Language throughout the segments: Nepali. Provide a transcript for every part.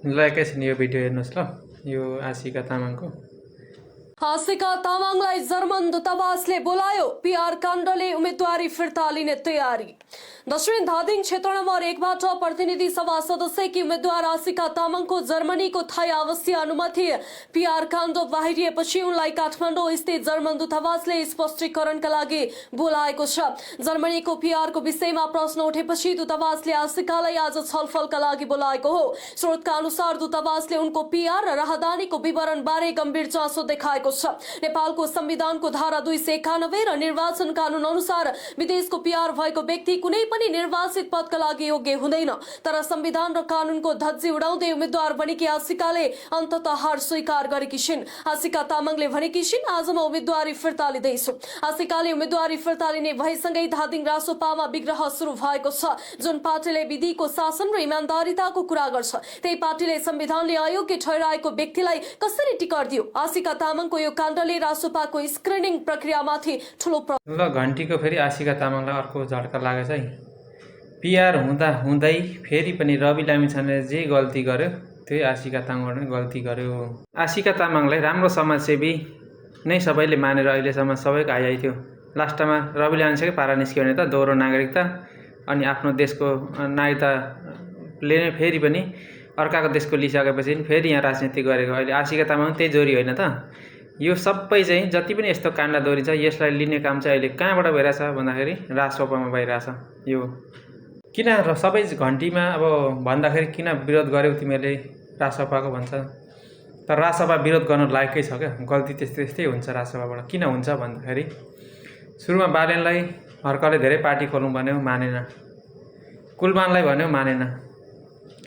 ल एकैछिन यो भिडियो हेर्नुहोस् ल, यो आशिका तामाङको। आशिका तामाङलाई जर्मन दूतावासले बोलायो। पीआर काण्डले उम्मेदवारी फिर्ता लिने तयारी। दक्षिण धादिङ क्षेत्र नम्बर 1 बाट प्रतिनिधि सभा सदस्यकी उम्मेद्वार आशिका तामाङको जर्मनीको थाई आवासीय अनुमति पीआर काण्ड बाहिरिएपछि उनलाई काठमाडौँ स्थित जर्मन दूतावासले स्पष्टीकरणका लागि बोलाएको छ। जर्मनीको पीआरको विषयमा प्रश्न उठेपछि दूतावासले आशिकालाई आज छलफलका लागि बोलाएको हो। स्रोतका अनुसार दूतावासले उनको पीआर र राहदानीको विवरण बारे गम्भीर चासो देखाएको छ। नेपालको संविधानको धारा 291 र निर्वाचन कानून अनुसार विदेशको पीआर भएको व्यक्ति कुनै पनि निर्वाचित पदका लागि योग्य हुँदैन। तर संविधान र कानूनको धज्जी उडाउँदै उम्मेद्वार बनेकी आशिकाले अन्ततः हार स्वीकार गरेकी छिन्। आशिका तामाङले भनेकी छिन्, आज म उम्मेद्वारी फिर्ता लिँदैछु। आशिकाले उम्मेद्वारी फिर्ता लिने भएसँगै धादिङ रासोपामा विग्रह सुरु भएको छ। जुन पार्टीले विधिको शासन र इमानदारिताको कुरा गर्छ, त्यही पार्टीले संविधानले अयोग्य ठहराएको व्यक्तिलाई कसरी टिकट दियो? आशिका तामाङको यो काण्डले रासोपाको स्क्रिनिङ प्रक्रियामाथि ठूलो ल घन्टीको फेरि आशिका तामाङलाई अर्को झड्का लागेछ है। पीआर हुँदा हुँदै फेरि पनि रवि लामिछानेले जे गल्ती गर्यो त्यही आशिका तामाङबाट पनि गल्ती गर्यो। आशिका तामाङलाई राम्रो समाजसेवी नै सबैले मानेर अहिलेसम्म सबैको आइ थियो। लास्टमा रवि लामिछानेकै पारा निस्क्यो भने त दोहोरो नागरिकता अनि आफ्नो देशको नागरिकताले नै फेरि पनि अर्काको देशको लिइसकेपछि फेरि यहाँ राजनीति गरेको। अहिले आशिका तामाङ त्यही जोरी होइन त? यो सबै चाहिँ जति पनि यस्तो काण्डदोरी छ यसलाई लिने काम चाहिँ अहिले कहाँबाट भइरहेछ भन्दाखेरि रासोपामा भइरहेछ। यो किन र सबै घन्टीमा अब भन्दाखेरि किन विरोध गर्यौ तिमीहरूले रासोपाको भन्छ, तर रासोपा विरोध गर्नु लायकै छ क्या। गल्ती त्यस्तै हुन्छ रासोपाबाट। किन हुन्छ भन्दाखेरि सुरुमा बालेनलाई हर्कले धेरै पार्टी खोल्नु भन्यो, मानेन। कुलमानलाई भन्यो, मानेन।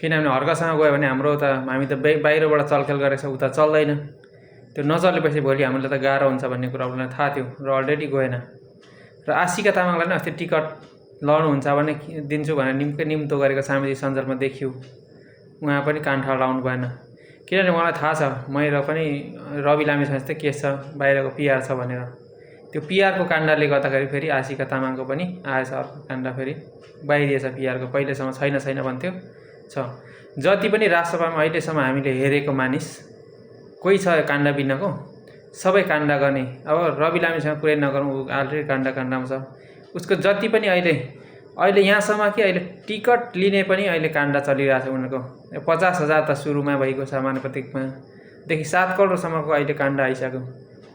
किनभने हर्कसँग गयो भने हामी त बाहिरबाट चलखेल गरेको छ, उता चल्दैन। त्यो नचलेपछि भोलि हामीलाई त गाह्रो हुन्छ भन्ने कुरा उसलाई थाहा थियो र अलरेडी गएन। र आशिका तामाङलाई नै अस्ति टिकट लड्नुहुन्छ भने दिन्छु भनेर निम्तो गरेको सामाजिक सञ्जालमा देखियो। उहाँ पनि कान्ठा लाउनु भएन, किनभने मलाई थाहा छ मेरो पनि रवि लामिछाने जस्तै केस छ, बाहिरको पीआर छ भनेर। त्यो पीआरको काण्डले गर्दाखेरि फेरि आशिका तामाङको पनि आएछ अर्को काण्ड, फेरि बाहिरिएछ पीआरको। पहिलेसम्म छैन भन्थ्यो, छ। जति पनि राष्ट्रसभामा अहिलेसम्म हामीले हेरेको मानिस कोही छ काण्ड बिनाको? सबै काण्ड गर्ने। अब रवि लामिछाने कुरै नगरौँ, अलरेडी काण्डमा छ। उसको जति पनि अहिले यहाँसम्म कि अहिले टिकट लिने पनि अहिले काण्ड चलिरहेछ उनीहरूको। 50,000 त सुरुमा भएको सामान्य प्रतीकमा देखि 7 करोडसम्मको अहिले काण्ड आइसक्यो।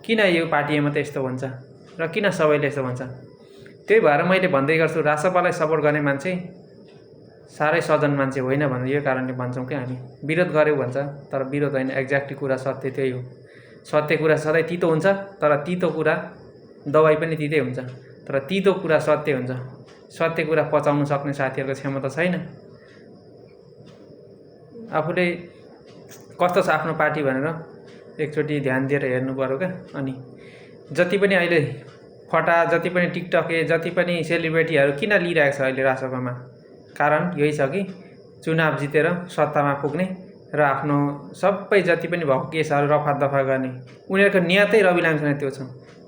किन यो पार्टीमा त यस्तो भन्छ र किन सबैले यस्तो भन्छ? त्यही भएर मैले भन्दै गर्छु, रासोपालाई सपोर्ट गर्ने मान्छे साह्रै सजन मान्छे होइन भनेर यो कारणले भन्छौँ क्या हामी। विरोध गर्यो भन्छ, तर विरोध होइन, एक्ज्याक्टली कुरा सत्य त्यही हो। सत्य कुरा सधैँ तितो हुन्छ, तर तितो कुरा दबाई पनि तितै हुन्छ, तर तितो कुरा सत्य हुन्छ। सत्य कुरा पचाउनु सक्ने साथीहरूको क्षमता छैन। आफूले कस्तो छ आफ्नो पार्टी भनेर एकचोटि ध्यान दिएर हेर्नु पर्यो क्या। अनि जति पनि अहिले फटा, जति पनि टिकटके, जति पनि सेलिब्रेटीहरू किन लिइरहेको छ अहिले रासोपामा? कारण यही छ कि चुनाव जितेर सत्तामा पुग्ने र आफ्नो सबै जति पनि भएको केसहरू रफा दफा गर्ने। उनीहरूको नियतै रवि लामिछाने त्यो छ।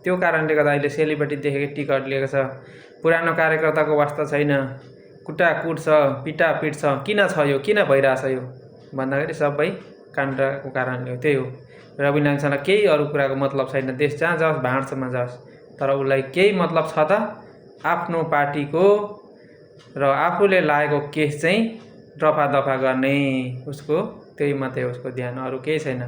त्यो कारणले गर्दा अहिले सेलिब्रेटी देखेको टिकट लिएको छ। पुरानो कार्यकर्ताको वास्ता छैन, कुटाकुट छ, पिटापिट छ। किन छ यो? किन भइरहेछ यो भन्दाखेरि सबै काण्डको कारणले हो। त्यही हो, रवि लामिछानेलाई केही अरू कुराको मतलब छैन। देश जहाँ जाओस्, भाँडसम्म जाओस्, तर उसलाई केही मतलब छ त आफ्नो पार्टीको र आफूले लागेको केस चाहिँ रफा दफा गर्ने। उसको त्यही मात्रै हो उसको ध्यान, अरू केही छैन।